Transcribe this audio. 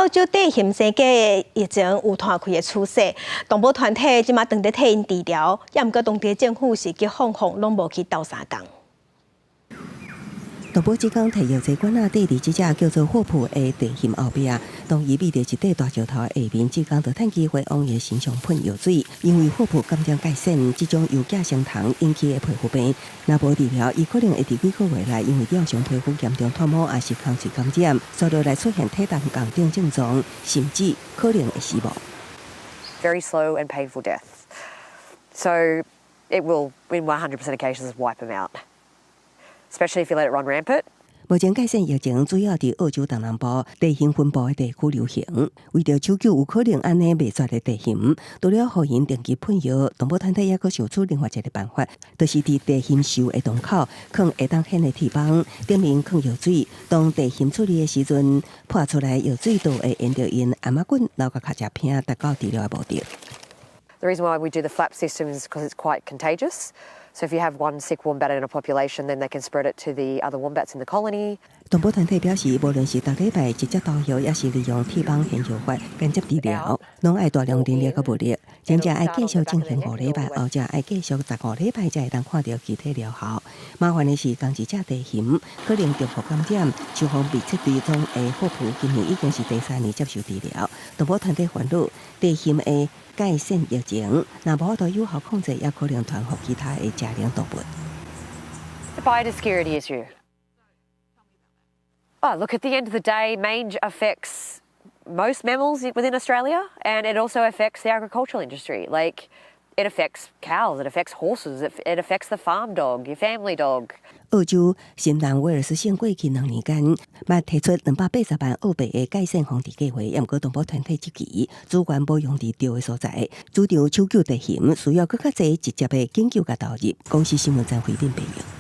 澳洲地熊生雞的疫情有湠開的趨勢，動保團體這馬正佇替𪜶治療，也毋過當地政府是激放放攏無去鬥相共。動保志工提藥劑罐仔綴佇這隻叫做霍普的地熊後壁，當伊覕佇一塊大石頭下面，志工就趁機會往伊身上噴藥水。因為霍普感染疥癬，這種由寄生蟲引起的皮膚病，若無治療，伊可能會佇幾個月內因為咬傷皮膚嚴重脫毛，抑是空喙感染，紲落來出現體重降等症狀，甚至可能會死亡。 Very slow and painful death. So it will, in 100% of cases, wipe them out. Especially if you let it run rampant. 目前疥癬疫情主要佇澳洲東南部地熊分布的地區流行。為著搶救有可能按呢滅絕的地熊，除了予𪜶定期噴藥，動保團體猶閣想出另外一個辦法，就是佇地熊獸的洞口囥會當掀的鐵網，頂面囥藥水。當地熊出入的時陣，潑出來藥水就會沿著𪜶頷仔骨流到尻脊骿，達到治療的目的。 The reason why we do the flap system is because it's quite contagious. So if you have one sick wombat in a population, then they can spread it to the other wombats in the colony. 動保團體表示，無論是逐禮拜直接投藥，抑是利用鐵網掀藥法間接治療，攏愛大量人力佮物力。前者愛繼續進行5禮拜，後者愛繼續15禮拜才會當看著具體療效。麻煩的是，仝一隻地熊可能重複感染，像予密切追蹤的霍普，今年已經是第三年接受治療。動保團體煩惱地熊的疥癬疫情，若無法度有效控制，也可能傳予其他的食糧動物。 It's a biosecurity issue. Oh, look, at the end of the day, mange affects most mammals within Australia, and it also affects the agricultural industry. Like, it affects cows, it affects horses, it affects the farm dog, your family dog. 澳洲新南威爾斯省過去2年間，捌提出280萬澳幣的疥癬防治計劃，毋過動保團體質疑資源無用佇對的所在，主張搶救地熊需要閣較濟直接的研究佮投入。公視新聞張惠敏報導。